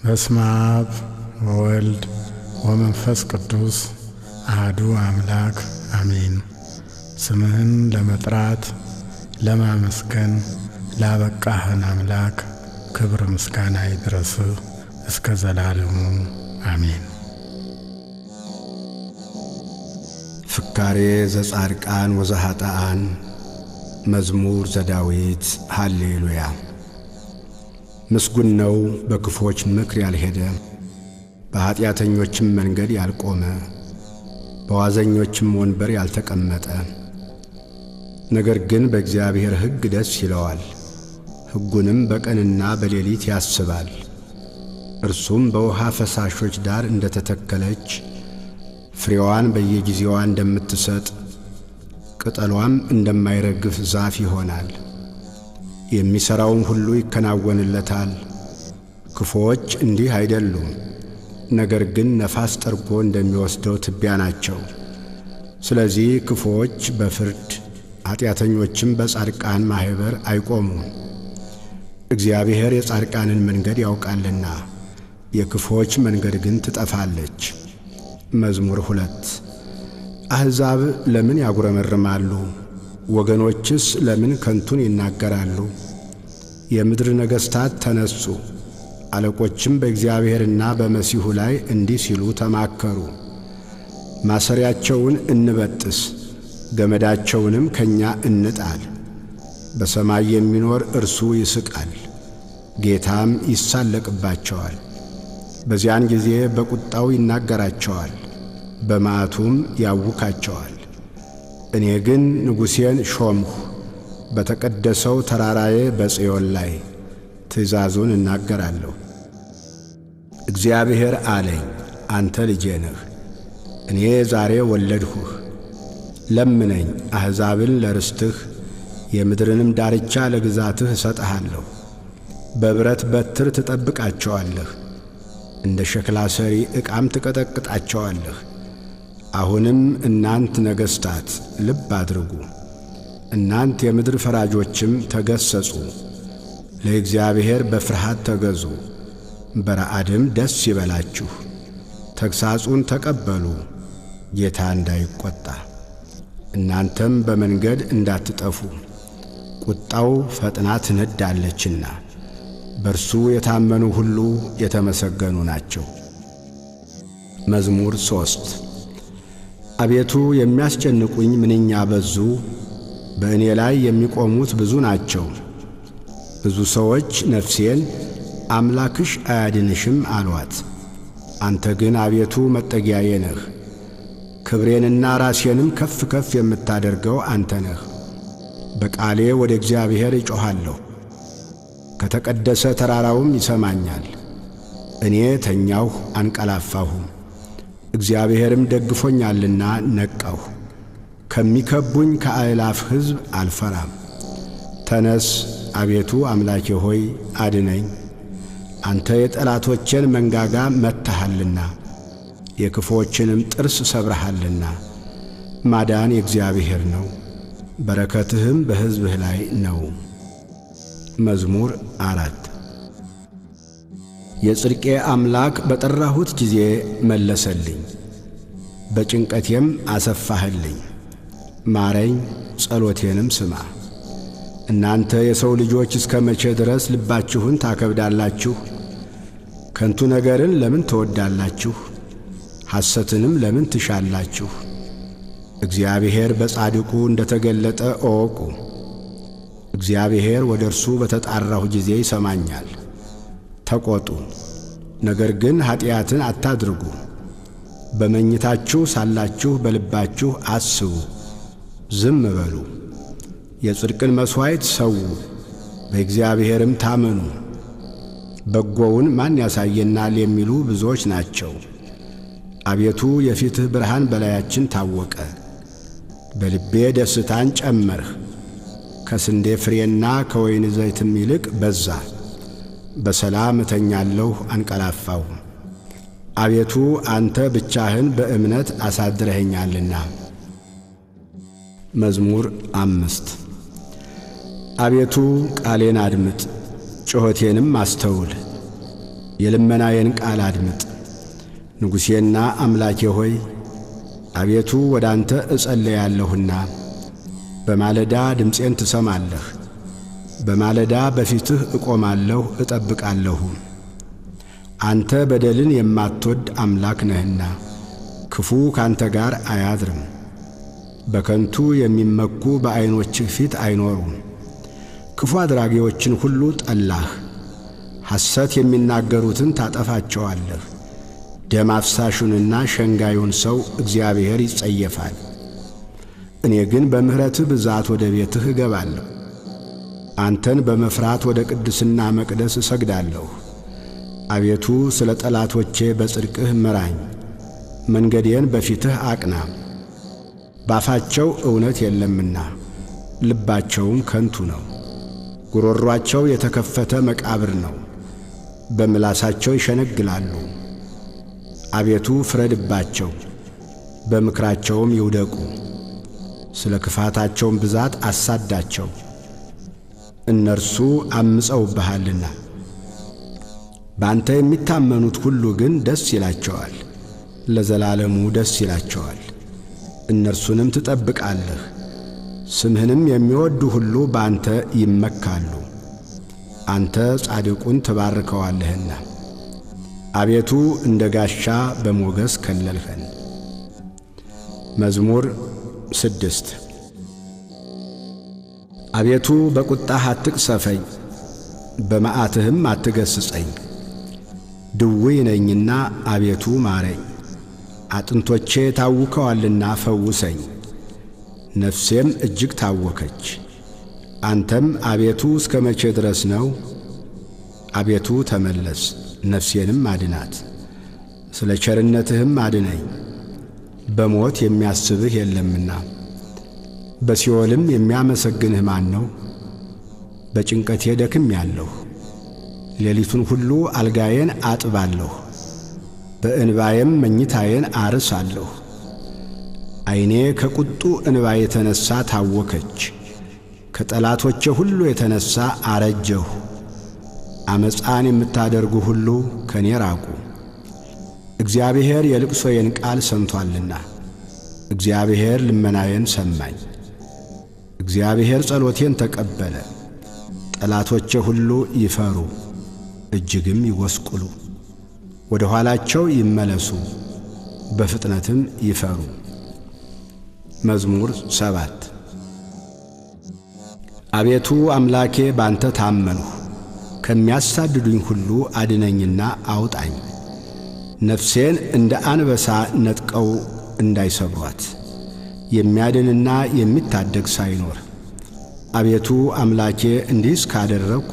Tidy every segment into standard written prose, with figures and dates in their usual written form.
በስመ አብ ወወልድ ወመንፈስ ቅዱስ አሐዱ አምላክ አሜን። ስምህን ለመጥራት ለማመስገን ላበቃህን አምላክ ክብር ምስጋና ይድረስህ እስከ ዘላለሙ አሜን። ፍካሬ ዘጻድቃን ወዘኃጥኣን መዝሙር ዘዳዊት ሃሌሉያ። ምስጉን ነው በክፉዎች ምክር ያልሄደ፣ በኀጢአተኞችም መንገድ ያልቆመ፣ በዋዘኞችም ወንበር ያልተቀመጠ። ነገር ግን በእግዚአብሔር ሕግ ደስ ይለዋል፣ ሕጉንም በቀንና በሌሊት ያስባል። እርሱም በውሃ ፈሳሾች ዳር እንደ ተተከለች፣ ፍሬዋን በየጊዜዋ እንደምትሰጥ፣ ቅጠሏም እንደማይረግፍ ዛፍ ይሆናል። የሚሠራውም ሁሉ ይከናወንለታል። ክፉዎች እንዲህ አይደሉም፣ ነገር ግን ነፋስ ጠርጎ እንደሚወስደው ትቢያ ናቸው። ስለዚህ ክፉዎች በፍርድ ኀጢአተኞችም በጻድቃን ማኅበር አይቆሙም። እግዚአብሔር የጻድቃንን መንገድ ያውቃልና የክፉዎች መንገድ ግን ትጠፋለች። መዝሙር 2። አሕዛብ ለምን ያጉረመርማሉ? ወገኖችስ ለምን ከንቱን ይናገራሉ? የምድር ነገሥታት ተነሱ፣ አለቆችም በእግዚአብሔርና በመሲሑ ላይ እንዲህ ሲሉ ተማከሩ። ማሰሪያቸውን እንበጥስ፣ ገመዳቸውንም ከእኛ እንጣል። በሰማይ የሚኖር እርሱ ይስቃል፣ ጌታም ይሳለቅባቸዋል። በዚያን ጊዜ በቁጣው ይናገራቸዋል፣ በመዓቱም ያውካቸዋል። እኔ ግን ንጉሴን ሾምሁ፣ በተቀደሰው ተራራዬ በጽዮን ላይ ትእዛዙን እናገራለሁ። እግዚአብሔር አለኝ፣ አንተ ልጄ ነህ፣ እኔ ዛሬ ወለድሁህ። ለምነኝ፣ አሕዛብን ለርስትህ የምድርንም ዳርቻ ለግዛትህ እሰጥሃለሁ። በብረት በትር ትጠብቃቸዋለህ፣ እንደ ሸክላ ሰሪ ዕቃም ትቀጠቅጣቸዋለህ። አሁንም እናንት ነገሥታት ልብ አድርጉ፣ እናንት የምድር ፈራጆችም ተገሰጹ። ለእግዚአብሔር በፍርሃት ተገዙ፣ በረዓድም ደስ ይበላችሁ። ተግሣጹን ተቀበሉ፣ ጌታ እንዳይቈጣ፣ እናንተም በመንገድ እንዳትጠፉ። ቁጣው ፈጥና ትነዳለችና በእርሱ የታመኑ ሁሉ የተመሰገኑ ናቸው። መዝሙር 3። አቤቱ የሚያስጨንቁኝ ምንኛ በዙ! በእኔ ላይ የሚቆሙት ብዙ ናቸው። ብዙ ሰዎች ነፍሴን አምላክሽ አያድንሽም አሏት። አንተ ግን አቤቱ መጠጊያዬ ነህ፣ ክብሬንና ራሴንም ከፍ ከፍ የምታደርገው አንተ ነህ። በቃሌ ወደ እግዚአብሔር እጮኻለሁ፣ ከተቀደሰ ተራራውም ይሰማኛል። እኔ ተኛሁ አንቀላፋሁም፣ እግዚአብሔርም ደግፎኛልና ነቃሁ። ከሚከቡኝ ከአእላፍ ሕዝብ አልፈራም። ተነስ አቤቱ አምላኬ ሆይ አድነኝ፣ አንተ የጠላቶቼን መንጋጋ መትተሃልና የክፉዎችንም ጥርስ ሰብረሃልና። ማዳን የእግዚአብሔር ነው፣ በረከትህም በሕዝብህ ላይ ነው። መዝሙር 4። የጽድቄ አምላክ በጠራሁት ጊዜ መለሰልኝ፣ በጭንቀቴም አሰፋህልኝ። ማረኝ፣ ጸሎቴንም ስማ። እናንተ የሰው ልጆች እስከ መቼ ድረስ ልባችሁን ታከብዳላችሁ? ከንቱ ነገርን ለምን ትወዳላችሁ? ሐሰትንም ለምን ትሻላችሁ? እግዚአብሔር በጻድቁ እንደ ተገለጠ እወቁ። እግዚአብሔር ወደ እርሱ በተጣራሁ ጊዜ ይሰማኛል። ተቈጡ፣ ነገር ግን ኀጢአትን አታድርጉ። በመኝታችሁ ሳላችሁ በልባችሁ አስቡ፣ ዝም በሉ። የጽድቅን መሥዋዕት ሰዉ፣ በእግዚአብሔርም ታመኑ። በጎውን ማን ያሳየናል የሚሉ ብዙዎች ናቸው። አቤቱ የፊትህ ብርሃን በላያችን ታወቀ። በልቤ ደስታን ጨመርህ፣ ከስንዴ ፍሬና ከወይን ዘይትም ይልቅ በዛ። በሰላም እተኛለሁ አንቀላፋሁም፣ አቤቱ አንተ ብቻህን በእምነት አሳድረኸኛልና። መዝሙር 5። አቤቱ ቃሌን አድምጥ፣ ጩኸቴንም አስተውል። የልመናዬን ቃል አድምጥ። ንጉሴና አምላኬ ሆይ አቤቱ ወደ አንተ እጸለያለሁና በማለዳ ድምፄን ትሰማለህ። በማለዳ በፊትህ እቆማለሁ እጠብቃለሁ። አንተ በደልን የማትወድ አምላክ ነህና ክፉ ካንተ ጋር አያድርም። በከንቱ የሚመኩ በዐይኖችህ ፊት አይኖሩም። ክፉ አድራጊዎችን ሁሉ ጠላህ፣ ሐሰት የሚናገሩትን ታጠፋቸዋለህ። ደም አፍሳሹንና ሸንጋዩን ሰው እግዚአብሔር ይጸየፋል። እኔ ግን በምሕረትህ ብዛት ወደ ቤትህ እገባለሁ። አንተን በመፍራት ወደ ቅድስና መቅደስ እሰግዳለሁ። አቤቱ ስለ ጠላቶቼ በጽድቅህ ምራኝ፣ መንገዴን በፊትህ አቅና። ባፋቸው እውነት የለምና ልባቸውም ከንቱ ነው። ጉሮሯቸው የተከፈተ መቃብር ነው፣ በምላሳቸው ይሸነግላሉ። አቤቱ ፍረድባቸው፣ በምክራቸውም ይውደቁ። ስለ ክፋታቸውም ብዛት አሳዳቸው፣ እነርሱ አምፀውብሃልና። በአንተ የሚታመኑት ሁሉ ግን ደስ ይላቸዋል፣ ለዘላለሙ ደስ ይላቸዋል። እነርሱንም ትጠብቃለህ፣ ስምህንም የሚወዱ ሁሉ በአንተ ይመካሉ። አንተ ጻድቁን ትባርከዋለህና አቤቱ እንደ ጋሻ በሞገስ ከለልኸን። መዝሙር 6። አቤቱ በቁጣህ አትቅሰፈኝ፣ በመዓትህም አትገስጸኝ። ድውይ ነኝና አቤቱ ማረኝ፣ አጥንቶቼ ታውከዋልና ፈውሰኝ። ነፍሴም እጅግ ታወከች። አንተም አቤቱ እስከ መቼ ድረስ ነው? አቤቱ ተመለስ፣ ነፍሴንም አድናት፣ ስለ ቸርነትህም አድነኝ። በሞት የሚያስብህ የለምና በሲኦልም የሚያመሰግንህ ማን ነው? በጭንቀቴ ደክሜአለሁ፣ ሌሊቱን ሁሉ አልጋዬን አጥባለሁ፣ በእንባዬም መኝታዬን አርሳለሁ። ዓይኔ ከቁጡ እንባ የተነሣ ታወከች፣ ከጠላቶቼ ሁሉ የተነሣ አረጀሁ። ዓመፃን የምታደርጉ ሁሉ ከኔ ራቁ። እግዚአብሔር የልቅሶዬን ቃል ሰምቶአልና እግዚአብሔር ልመናዬን ሰማኝ። እግዚአብሔር ጸሎቴን ተቀበለ። ጠላቶቼ ሁሉ ይፈሩ እጅግም ይጐስቁሉ፣ ወደ ኋላቸው ይመለሱ በፍጥነትም ይፈሩ። መዝሙር 7። አቤቱ አምላኬ ባንተ ታመንሁ፣ ከሚያሳድዱኝ ሁሉ አድነኝና አውጣኝ። ነፍሴን እንደ አንበሳ ነጥቀው እንዳይሰብሯት የሚያድንና የሚታደግ ሳይኖር። አቤቱ አምላኬ እንዲህ እስካደረግሁ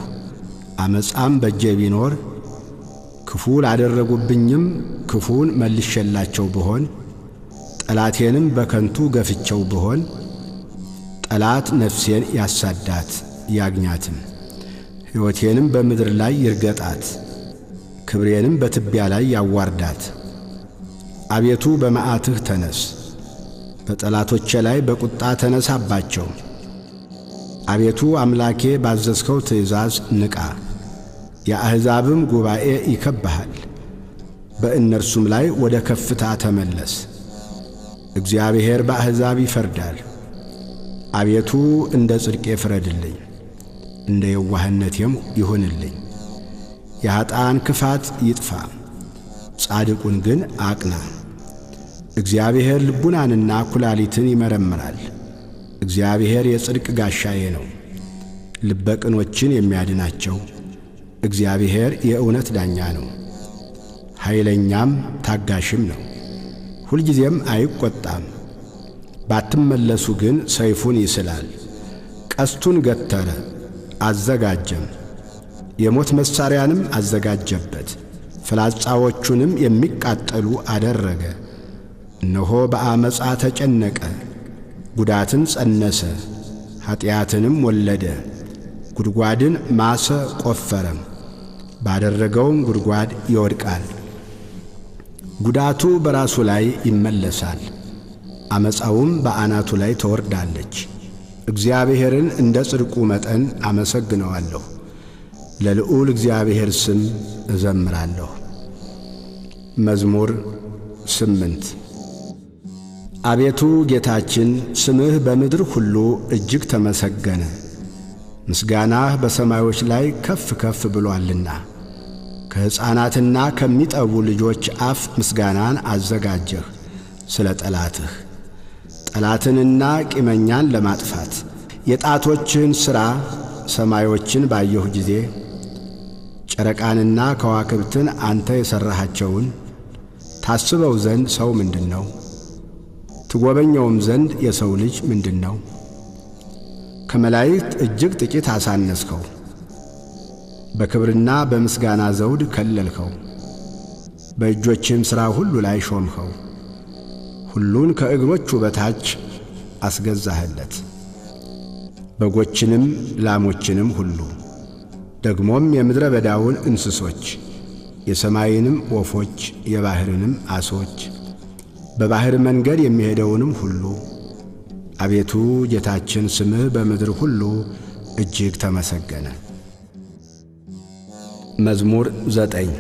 ዓመፃም በእጄ ቢኖር፣ ክፉ ላደረጉብኝም ክፉን መልሼላቸው ብሆን፣ ጠላቴንም በከንቱ ገፍቸው ብሆን፣ ጠላት ነፍሴን ያሳዳት ያግኛትም፣ ሕይወቴንም በምድር ላይ ይርገጣት፣ ክብሬንም በትቢያ ላይ ያዋርዳት። አቤቱ በመዓትህ ተነስ፣ በጠላቶቼ ላይ በቁጣ ተነሳባቸው። አቤቱ አምላኬ ባዘዝከው ትእዛዝ ንቃ፣ የአሕዛብም ጉባኤ ይከብሃል፣ በእነርሱም ላይ ወደ ከፍታ ተመለስ። እግዚአብሔር በአሕዛብ ይፈርዳል። አቤቱ እንደ ጽድቄ ፍረድልኝ፣ እንደ የዋህነቴም ይሁንልኝ። የኀጥኣን ክፋት ይጥፋ፣ ጻድቁን ግን አቅና። እግዚአብሔር ልቡናንና ኩላሊትን ይመረምራል። እግዚአብሔር የጽድቅ ጋሻዬ ነው፣ ልበ ቅኖችን የሚያድናቸው። እግዚአብሔር የእውነት ዳኛ ነው፣ ኃይለኛም ታጋሽም ነው፣ ሁልጊዜም አይቈጣም። ባትመለሱ ግን ሰይፉን ይስላል። ቀስቱን ገተረ አዘጋጀም፣ የሞት መሣሪያንም አዘጋጀበት፣ ፍላጻዎቹንም የሚቃጠሉ አደረገ። እነሆ በዓመፃ ተጨነቀ፣ ጉዳትን ጸነሰ፣ ኀጢአትንም ወለደ። ጉድጓድን ማሰ ቆፈረም፣ ባደረገውም ጉድጓድ ይወድቃል። ጉዳቱ በራሱ ላይ ይመለሳል፣ ዓመፃውም በአናቱ ላይ ተወርዳለች። እግዚአብሔርን እንደ ጽድቁ መጠን አመሰግነዋለሁ፣ ለልዑል እግዚአብሔር ስም እዘምራለሁ። መዝሙር 8። አቤቱ ጌታችን ስምህ በምድር ሁሉ እጅግ ተመሰገነ፣ ምስጋናህ በሰማዮች ላይ ከፍ ከፍ ብሎአልና። ከሕፃናትና ከሚጠቡ ልጆች አፍ ምስጋናን አዘጋጀህ ስለ ጠላትህ፣ ጠላትንና ቂመኛን ለማጥፋት። የጣቶችህን ሥራ ሰማዮችን ባየሁ ጊዜ፣ ጨረቃንና ከዋክብትን አንተ የሠራሃቸውን፣ ታስበው ዘንድ ሰው ምንድን ነው? ትጎበኘውም ዘንድ የሰው ልጅ ምንድን ነው? ከመላእክት እጅግ ጥቂት አሳነስከው፣ በክብርና በምስጋና ዘውድ ከለልከው። በእጆችህም ሥራ ሁሉ ላይ ሾምኸው፣ ሁሉን ከእግሮቹ በታች አስገዛህለት። በጎችንም ላሞችንም ሁሉ፣ ደግሞም የምድረ በዳውን እንስሶች፣ የሰማይንም ወፎች፣ የባሕርንም ዓሦች፣ በባሕር መንገድ የሚሄደውንም ሁሉ። አቤቱ ጌታችን ስምህ በምድር ሁሉ እጅግ ተመሰገነ። መዝሙር 9።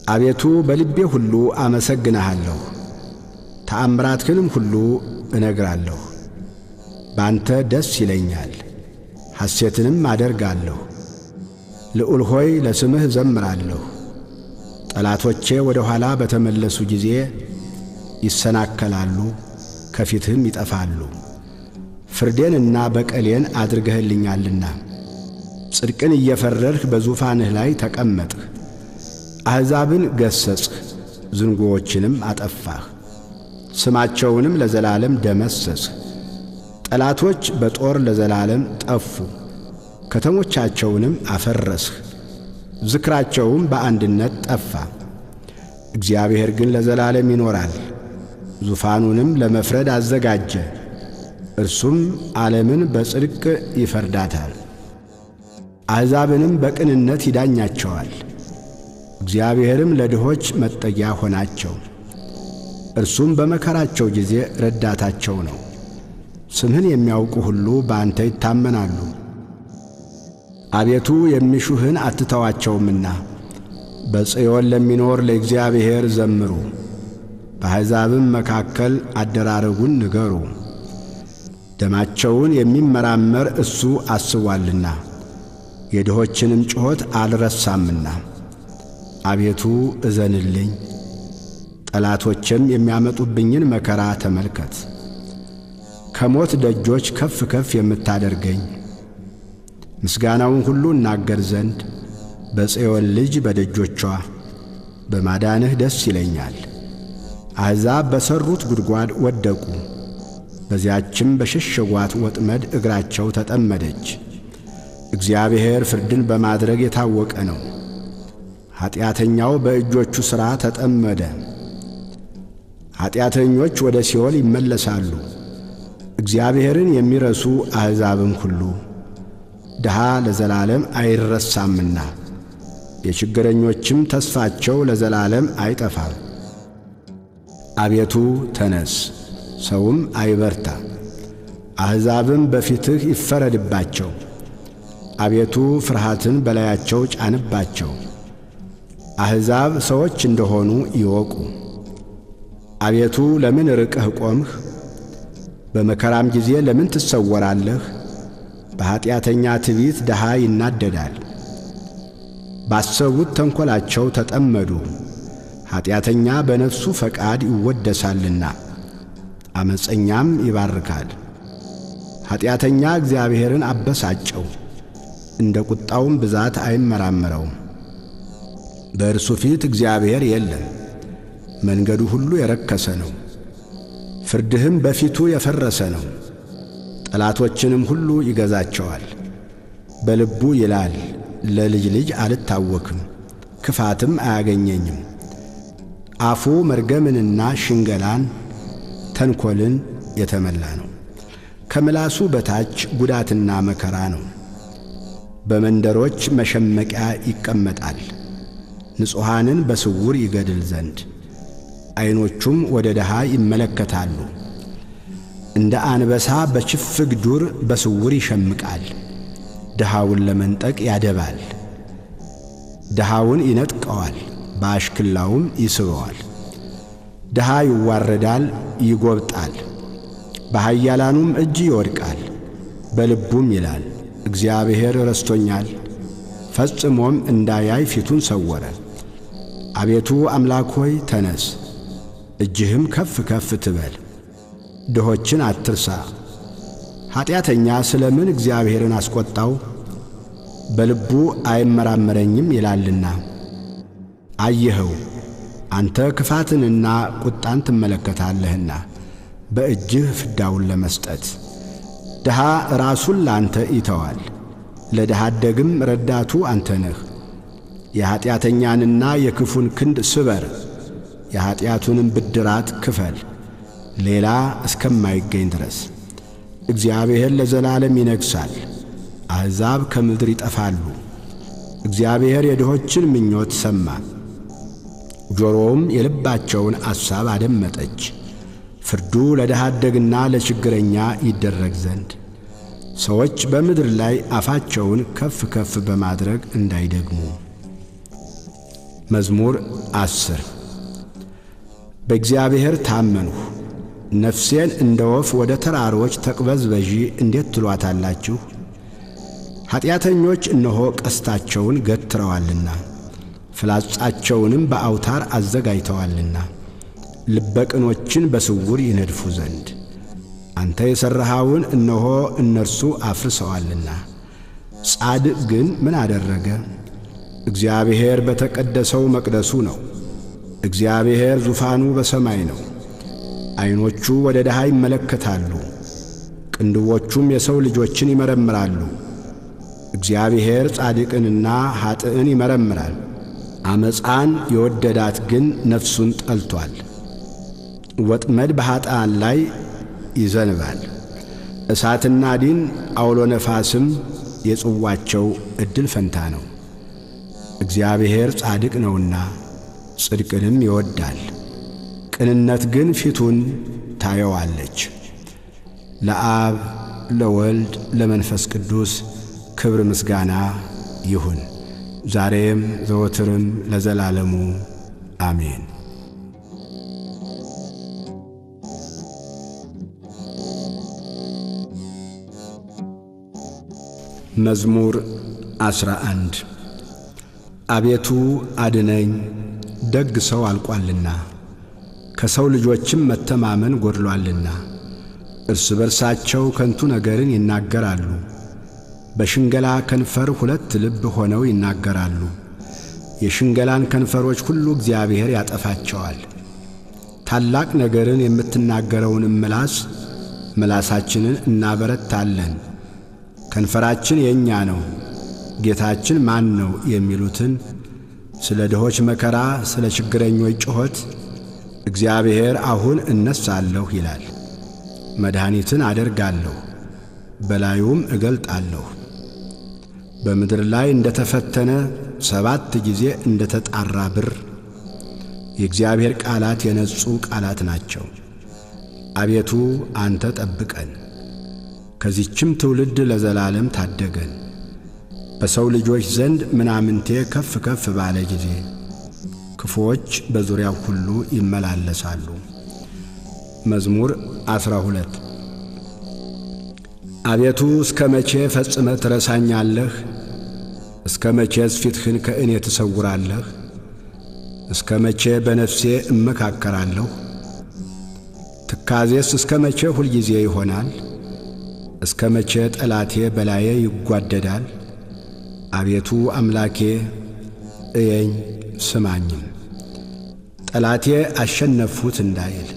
አቤቱ በልቤ ሁሉ አመሰግንሃለሁ፣ ተአምራትህንም ሁሉ እነግራለሁ። በአንተ ደስ ይለኛል፣ ሐሴትንም አደርጋለሁ። ልዑል ሆይ ለስምህ እዘምራለሁ። ጠላቶቼ ወደ ኋላ በተመለሱ ጊዜ ይሰናከላሉ፣ ከፊትህም ይጠፋሉ። ፍርዴንና በቀሌን አድርገህልኛልና ጽድቅን እየፈረድህ በዙፋንህ ላይ ተቀመጥህ። አሕዛብን ገሠጽህ፣ ዝንጉዎችንም አጠፋህ፣ ስማቸውንም ለዘላለም ደመሰስህ። ጠላቶች በጦር ለዘላለም ጠፉ፣ ከተሞቻቸውንም አፈረስህ፣ ዝክራቸውም በአንድነት ጠፋ። እግዚአብሔር ግን ለዘላለም ይኖራል፣ ዙፋኑንም ለመፍረድ አዘጋጀ፣ እርሱም ዓለምን በጽድቅ ይፈርዳታል፣ አሕዛብንም በቅንነት ይዳኛቸዋል። እግዚአብሔርም ለድሆች መጠጊያ ሆናቸው፣ እርሱም በመከራቸው ጊዜ ረዳታቸው ነው። ስምህን የሚያውቁ ሁሉ በአንተ ይታመናሉ። አቤቱ የሚሹህን አትተዋቸውምና በጽዮን ለሚኖር ለእግዚአብሔር ዘምሩ፣ በአሕዛብም መካከል አደራረጉን ንገሩ። ደማቸውን የሚመራመር እሱ አስቧልና የድሆችንም ጩኸት አልረሳምና። አቤቱ እዘንልኝ፣ ጠላቶቼም የሚያመጡብኝን መከራ ተመልከት። ከሞት ደጆች ከፍ ከፍ የምታደርገኝ ምስጋናውን ሁሉ እናገር ዘንድ በጽዮን ልጅ በደጆቿ በማዳንህ ደስ ይለኛል። አሕዛብ በሠሩት ጉድጓድ ወደቁ፣ በዚያችም በሸሸጓት ወጥመድ እግራቸው ተጠመደች። እግዚአብሔር ፍርድን በማድረግ የታወቀ ነው። ኀጢአተኛው በእጆቹ ሥራ ተጠመደ። ኀጢአተኞች ወደ ሲኦል ይመለሳሉ፣ እግዚአብሔርን የሚረሱ አሕዛብም ሁሉ። ድሃ ለዘላለም አይረሳምና የችግረኞችም ተስፋቸው ለዘላለም አይጠፋም። አቤቱ ተነስ፣ ሰውም አይበርታ፣ አሕዛብም በፊትህ ይፈረድባቸው። አቤቱ ፍርሃትን በላያቸው ጫንባቸው፣ አሕዛብ ሰዎች እንደሆኑ ይወቁ። አቤቱ ለምን ርቀህ ቆምህ? በመከራም ጊዜ ለምን ትሰወራለህ? በኀጢአተኛ ትዕቢት ድሃ ይናደዳል። ባሰቡት ተንኰላቸው ተጠመዱ። ኀጢአተኛ በነፍሱ ፈቃድ ይወደሳልና ዓመፀኛም ይባርካል። ኀጢአተኛ እግዚአብሔርን አበሳጨው፣ እንደ ቁጣውም ብዛት አይመራመረውም። በእርሱ ፊት እግዚአብሔር የለም፣ መንገዱ ሁሉ የረከሰ ነው፣ ፍርድህም በፊቱ የፈረሰ ነው። ጠላቶችንም ሁሉ ይገዛቸዋል። በልቡ ይላል፣ ለልጅ ልጅ አልታወክም፣ ክፋትም አያገኘኝም። አፉ መርገምንና ሽንገላን ተንኰልን የተመላ ነው። ከምላሱ በታች ጉዳትና መከራ ነው። በመንደሮች መሸመቂያ ይቀመጣል፣ ንጹሐንን በስውር ይገድል ዘንድ። ዐይኖቹም ወደ ድሃ ይመለከታሉ። እንደ አንበሳ በችፍግ ዱር በስውር ይሸምቃል። ድሃውን ለመንጠቅ ያደባል። ድሃውን ይነጥቀዋል፣ በአሽክላውም ይስበዋል። ድሃ ይዋረዳል፣ ይጎብጣል፣ በኃያላኑም እጅ ይወድቃል። በልቡም ይላል፣ እግዚአብሔር ረስቶኛል፣ ፈጽሞም እንዳያይ ፊቱን ሰወረ። አቤቱ አምላክ ሆይ ተነስ፣ እጅህም ከፍ ከፍ ትበል፣ ድሆችን አትርሳ። ኀጢአተኛ ስለ ምን እግዚአብሔርን አስቈጣው? በልቡ አይመራመረኝም ይላልና። አየኸው፣ አንተ ክፋትንና ቁጣን ትመለከታለህና በእጅህ ፍዳውን ለመስጠት። ድሃ ራሱን ለአንተ ይተዋል፣ ለድሃ አደግም ረዳቱ አንተ ነህ። የኀጢአተኛንና የክፉን ክንድ ስበር፣ የኀጢአቱንም ብድራት ክፈል፣ ሌላ እስከማይገኝ ድረስ። እግዚአብሔር ለዘላለም ይነግሣል፣ አሕዛብ ከምድር ይጠፋሉ። እግዚአብሔር የድሆችን ምኞት ሰማ፣ ጆሮውም የልባቸውን አሳብ አደመጠች። ፍርዱ ለድሃ አደግና ለችግረኛ ይደረግ ዘንድ ሰዎች በምድር ላይ አፋቸውን ከፍ ከፍ በማድረግ እንዳይደግሙ። መዝሙር 10። በእግዚአብሔር ታመንሁ፣ ነፍሴን እንደ ወፍ ወደ ተራሮች ተቅበዝበዢ እንዴት ትሏታላችሁ? ኀጢአተኞች እነሆ ቀስታቸውን ገትረዋልና ፍላጻቸውንም በአውታር አዘጋጅተዋልና ልበቅኖችን በስውር ይነድፉ ዘንድ አንተ የሠራኸውን እነሆ እነርሱ አፍርሰዋልና። ጻድቅ ግን ምን አደረገ? እግዚአብሔር በተቀደሰው መቅደሱ ነው። እግዚአብሔር ዙፋኑ በሰማይ ነው። ዐይኖቹ ወደ ድሃ ይመለከታሉ፣ ቅንድቦቹም የሰው ልጆችን ይመረምራሉ። እግዚአብሔር ጻድቅንና ኀጥእን ይመረምራል። ዓመፃን የወደዳት ግን ነፍሱን ጠልቶአል። ወጥመድ በኀጥኣን ላይ ይዘንባል፣ እሳትና ዲን አውሎ ነፋስም የጽዋቸው ዕድል ፈንታ ነው። እግዚአብሔር ጻድቅ ነውና ጽድቅንም ይወዳል፣ ቅንነት ግን ፊቱን ታየዋለች። ለአብ ለወልድ ለመንፈስ ቅዱስ ክብር ምስጋና ይሁን፣ ዛሬም ዘወትርም ለዘላለሙ አሜን። መዝሙር 11። አቤቱ አድነኝ፣ ደግ ሰው አልቋልና፣ ከሰው ልጆችም መተማመን ጎድሏልና። እርስ በርሳቸው ከንቱ ነገርን ይናገራሉ፣ በሽንገላ ከንፈር ሁለት ልብ ሆነው ይናገራሉ። የሽንገላን ከንፈሮች ሁሉ እግዚአብሔር ያጠፋቸዋል። ታላቅ ነገርን የምትናገረውንም ምላስ ምላሳችንን እናበረታለን። ከንፈራችን የእኛ ነው፣ ጌታችን ማን ነው የሚሉትን ስለ ድሆች መከራ፣ ስለ ችግረኞች ጩኸት እግዚአብሔር አሁን እነሣለሁ ይላል። መድኃኒትን አደርጋለሁ፣ በላዩም እገልጣለሁ። በምድር ላይ እንደ ተፈተነ 7 ጊዜ እንደ ተጣራ ብር የእግዚአብሔር ቃላት የነጹ ቃላት ናቸው። አቤቱ አንተ ጠብቀን፣ ከዚችም ትውልድ ለዘላለም ታደገን። በሰው ልጆች ዘንድ ምናምንቴ ከፍ ከፍ ባለ ጊዜ ክፉዎች በዙሪያው ሁሉ ይመላለሳሉ። መዝሙር 12። አቤቱ እስከ መቼ ፈጽመህ ትረሳኛለህ? እስከ መቼስ ፊትህን ከእኔ ትሰውራለህ? እስከ መቼ በነፍሴ እመካከራለሁ? ትካዜስ እስከ መቼ ሁልጊዜ ይሆናል? እስከ መቼ ጠላቴ በላዬ ይጓደዳል? አቤቱ አምላኬ እየኝ ስማኝም፣ ጠላቴ አሸነፍሁት እንዳይል፣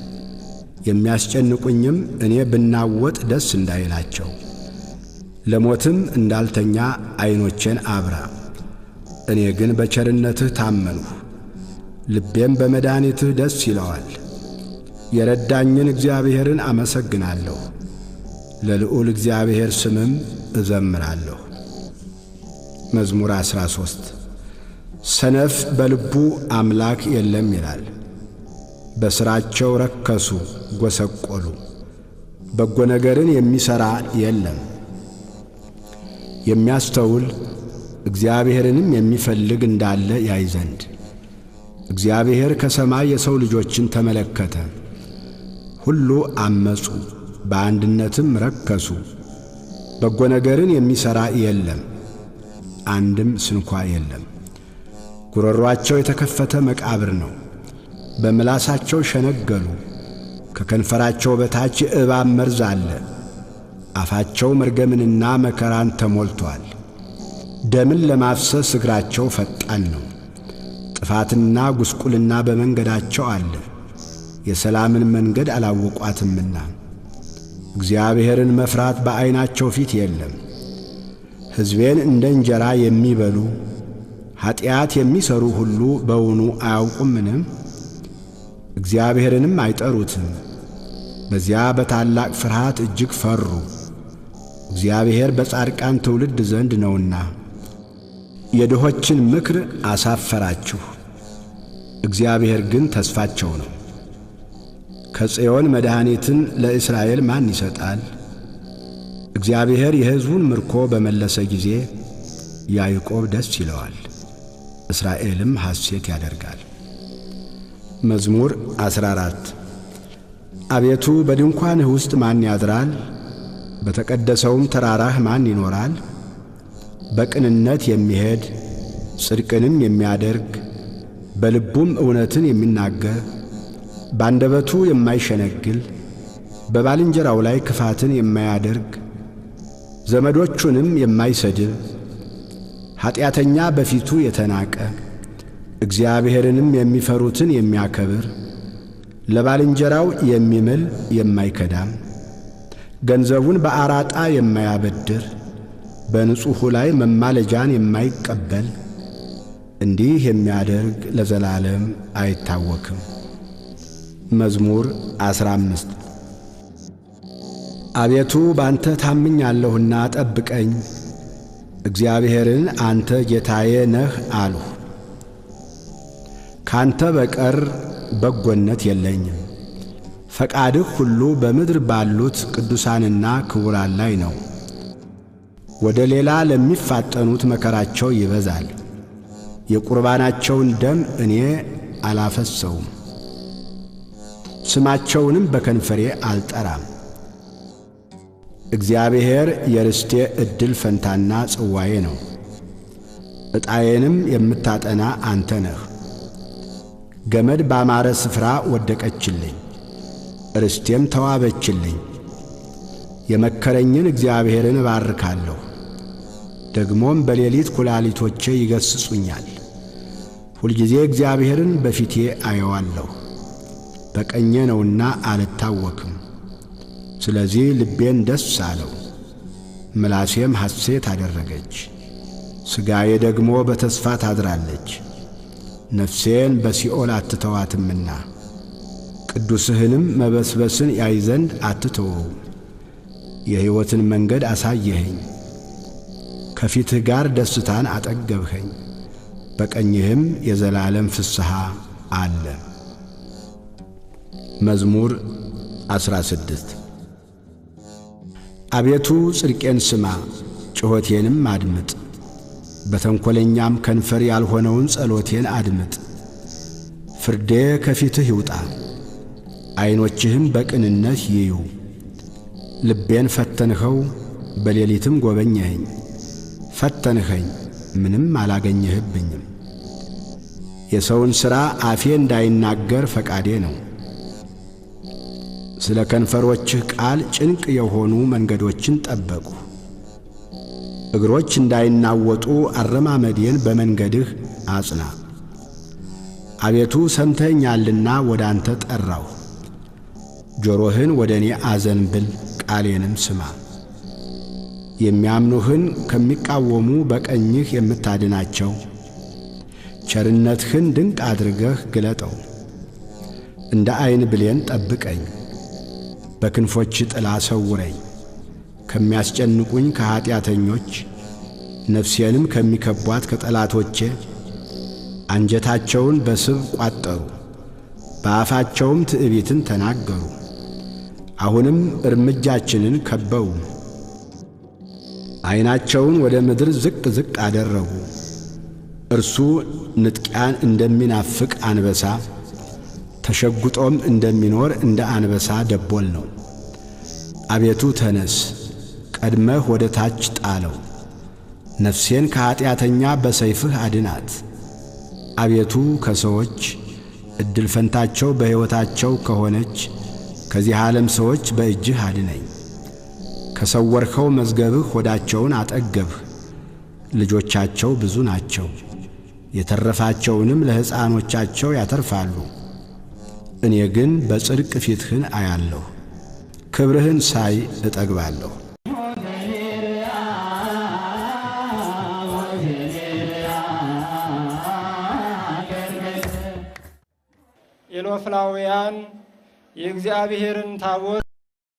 የሚያስጨንቁኝም እኔ ብናወጥ ደስ እንዳይላቸው። ለሞትም እንዳልተኛ ዐይኖቼን አብራ። እኔ ግን በቸርነትህ ታመንሁ፣ ልቤም በመድኃኒትህ ደስ ይለዋል። የረዳኝን እግዚአብሔርን አመሰግናለሁ፣ ለልዑል እግዚአብሔር ስምም እዘምራለሁ። መዝሙር 13። ሰነፍ በልቡ አምላክ የለም ይላል። በሥራቸው ረከሱ፣ ጐሰቈሉ፣ በጎ ነገርን የሚሠራ የለም። የሚያስተውል እግዚአብሔርንም የሚፈልግ እንዳለ ያይ ዘንድ። እግዚአብሔር ከሰማይ የሰው ልጆችን ተመለከተ። ሁሉ አመጹ፣ በአንድነትም ረከሱ። በጎ ነገርን የሚሠራ የለም፣ አንድም ስንኳ የለም። ጉሮሮአቸው የተከፈተ መቃብር ነው። በምላሳቸው ሸነገሉ። ከከንፈራቸው በታች የእባብ መርዝ አለ። አፋቸው መርገምንና መከራን ተሞልቶአል። ደምን ለማፍሰስ እግራቸው ፈጣን ነው። ጥፋትና ጉስቁልና በመንገዳቸው አለ። የሰላምን መንገድ አላወቋትምና። እግዚአብሔርን መፍራት በዐይናቸው ፊት የለም። ሕዝቤን እንደ እንጀራ የሚበሉ ኀጢአት የሚሠሩ ሁሉ በውኑ አያውቁምንም? እግዚአብሔርንም አይጠሩትም። በዚያ በታላቅ ፍርሃት እጅግ ፈሩ። እግዚአብሔር በጻድቃን ትውልድ ዘንድ ነውና። የድሆችን ምክር አሳፈራችሁ፣ እግዚአብሔር ግን ተስፋቸው ነው። ከጽዮን መድኃኒትን ለእስራኤል ማን ይሰጣል? እግዚአብሔር የሕዝቡን ምርኮ በመለሰ ጊዜ ያዕቆብ ደስ ይለዋል፣ እስራኤልም ሐሴት ያደርጋል። መዝሙር 14። አቤቱ በድንኳንህ ውስጥ ማን ያድራል? በተቀደሰውም ተራራህ ማን ይኖራል? በቅንነት የሚሄድ ጽድቅንም የሚያደርግ በልቡም እውነትን የሚናገር ባንደበቱ የማይሸነግል በባልንጀራው ላይ ክፋትን የማያደርግ ዘመዶቹንም የማይሰድብ ኀጢአተኛ በፊቱ የተናቀ እግዚአብሔርንም የሚፈሩትን የሚያከብር ለባልንጀራው የሚምል የማይከዳም ገንዘቡን በአራጣ የማያበድር በንጹሑ ላይ መማለጃን የማይቀበል እንዲህ የሚያደርግ ለዘላለም አይታወክም። መዝሙር 15። አቤቱ ባንተ ታምኛለሁና ጠብቀኝ። እግዚአብሔርን አንተ ጌታዬ ነህ አልሁ። ካንተ በቀር በጎነት የለኝም። ፈቃድህ ሁሉ በምድር ባሉት ቅዱሳንና ክቡራን ላይ ነው። ወደ ሌላ ለሚፋጠኑት መከራቸው ይበዛል። የቁርባናቸውን ደም እኔ አላፈሰውም፣ ስማቸውንም በከንፈሬ አልጠራም። እግዚአብሔር የርስቴ ዕድል ፈንታና ጽዋዬ ነው፣ ዕጣዬንም የምታጠና አንተ ነህ። ገመድ ባማረ ስፍራ ወደቀችልኝ፣ ርስቴም ተዋበችልኝ። የመከረኝን እግዚአብሔርን እባርካለሁ፣ ደግሞም በሌሊት ኩላሊቶቼ ይገሥጹኛል። ሁልጊዜ እግዚአብሔርን በፊቴ አየዋለሁ፣ በቀኜ ነውና አልታወክም። ስለዚህ ልቤን ደስ አለው፣ ምላሴም ሐሴት አደረገች። ሥጋዬ ደግሞ በተስፋ ታድራለች። ነፍሴን በሲኦል አትተዋትምና ቅዱስህንም መበስበስን ያይ ዘንድ አትተወው። የሕይወትን መንገድ አሳየኸኝ፣ ከፊትህ ጋር ደስታን አጠገብኸኝ፣ በቀኝህም የዘላለም ፍስሐ አለ። መዝሙር 16። አቤቱ ጽድቄን ስማ፣ ጩኸቴንም አድምጥ። በተንኰለኛም ከንፈር ያልሆነውን ጸሎቴን አድምጥ። ፍርዴ ከፊትህ ይውጣ፣ ዐይኖችህም በቅንነት ይዩ። ልቤን ፈተንኸው፣ በሌሊትም ጐበኘኸኝ። ፈተንኸኝ፣ ምንም አላገኘህብኝም። የሰውን ሥራ አፌ እንዳይናገር ፈቃዴ ነው። ስለ ከንፈሮችህ ቃል ጭንቅ የሆኑ መንገዶችን ጠበቁ። እግሮች እንዳይናወጡ አረማመዴን በመንገድህ አጽና። አቤቱ ሰምተኸኛልና ወደ አንተ ጠራሁ። ጆሮህን ወደ እኔ አዘንብል፣ ቃሌንም ስማ። የሚያምኑህን ከሚቃወሙ በቀኝህ የምታድናቸው ቸርነትህን ድንቅ አድርገህ ግለጠው። እንደ ዐይን ብሌን ጠብቀኝ፣ በክንፎች ጥላ ሰውረኝ። ከሚያስጨንቁኝ ከኀጢአተኞች ነፍሴንም ከሚከቧት ከጠላቶቼ። አንጀታቸውን በስብ ቋጠሩ፣ በአፋቸውም ትዕቢትን ተናገሩ። አሁንም እርምጃችንን ከበው። ዐይናቸውን ወደ ምድር ዝቅ ዝቅ አደረጉ። እርሱ ንጥቂያን እንደሚናፍቅ አንበሳ፣ ተሸጉጦም እንደሚኖር እንደ አንበሳ ደቦል ነው። አቤቱ ተነስ፣ ቀድመህ ወደ ታች ጣለው። ነፍሴን ከኀጢአተኛ በሰይፍህ አድናት። አቤቱ ከሰዎች ዕድል ፈንታቸው በሕይወታቸው ከሆነች ከዚህ ዓለም ሰዎች በእጅህ አድነኝ። ከሰወርኸው መዝገብህ ሆዳቸውን አጠገብህ። ልጆቻቸው ብዙ ናቸው፣ የተረፋቸውንም ለሕፃኖቻቸው ያተርፋሉ። እኔ ግን በጽድቅ ፊትህን አያለሁ፣ ክብርህን ሳይ እጠግባለሁ። ኤሎፍላውያን የእግዚአብሔርን ታቦት